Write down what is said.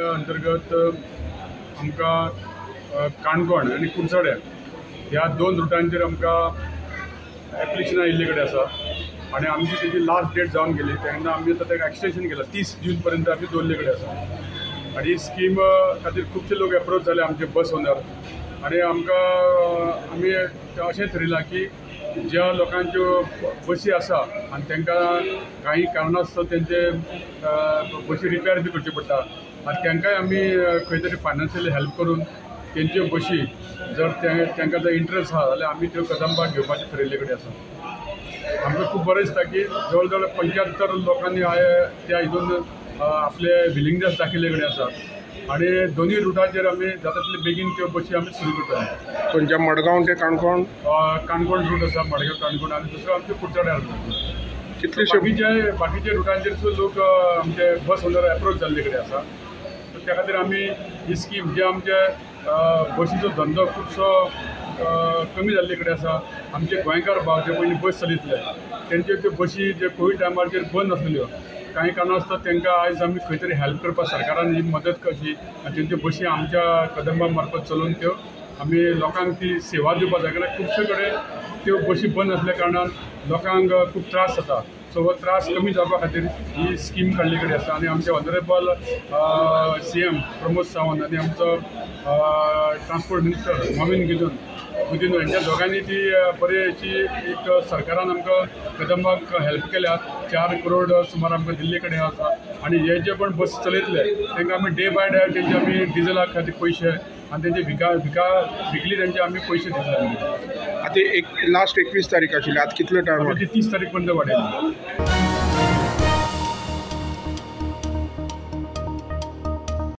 अंतर्गत आमकां काणकोण आनी कुडचड्यार ह्या दोन रुटांचेर आमकां एप्लिकेशनां आयिल्ले कडेन आसा आनी आमची तेजी लास्ट डेट जावन गेली तेन्ना आमी आतां ताका एक्सटेंशन केलां 30 जून पर्यंत आमी दवरले कडेन आसा. आनी ही स्कीम खातीर खुबशे लोक एप्रोच जाले आमचे बस ओनर आनी आमकां आमी अशें थरयलां की ज्या लोकांच्यो बसी आसा आनी तांकां काही कारणास्तव तेंचे बसी रिपेर बी करच्यो पडटा आनी तांकांय आमी खंय तरी फायनान्शियली हेल्प करून तेंच्यो बशी जर तांकां जर इंट्रस्ट आसा जाल्यार आमी त्यो कदंबाक घेवपाचें थरयल्ले कडेन आसा. आमकां खूब बरें दिसता की जवळ जवळ 75 लोकांनी त्या हितून आपले विलिंगनेस दाखयल्ले कडेन आसा आनी दोनूय रुटाचेर आमी जाता तितले बेगीन त्यो बशी आमी सुरू करतले. खंयच्या मडगांव ते काणकोण? काणकोण रूट आसा, मडगांव काणकोण आनी दुसरो आमचे कुडचड्यार. कितलेशे बाकीचे रुटांचेर सुद्दां लोक आमचे बस ओनर एप्रोच जाल्ले कडेन आसा. त्या खातीर आमी ही स्कीम जे आमचे बशीचो धंदो खुबसो कमी जाल्ले कडेन आसा. आमचे गोंयकार भाव जे पयलीं बस चलयतले तेंच्यो त्यो बशी जे कोवीड टायमाचेर बंद आसलेल्यो कांय कारणास्तव तांकां आयज आमी खंय तरी हेल्प करपाक सरकारान ही मदत करची आनी तेंच्यो बशी आमच्या कदंबा मार्फत चलोवन त्यो आमी लोकांक ती सेवा दिवपाक जाय. कारण खुबशे कडेन त्यो बशी बंद आसल्या कारणान लोकांक खूब त्रास जाता. सो हो त्रास कमी जावपा खातीर ही स्कीम काडली कडेन आसा आनी आमचे ऑनरेबल CM Pramod Sawant आनी आमचो ट्रान्सपोर्ट मिनिस्टर मॉवीन गुदिन्हो हेंच्या दोगांनी ती बरी अशी एक सरकारान आमकां कदंबाक हेल्प केल्या. 4 करोड सुमार आमकां दिल्ले कडेन आसा आनी हे जे पण बस चलयतले तांकां आमी डे बाय डे तेंचे आमी डिजला खातीर पयशे आनी तेंचे विकली तेंचे आमी पयशे दितले. आतां एक लास्ट 21 तारीख आशिल्ली, आतां कितलो टायम? 30 तारीख पर्यंत वाडयली.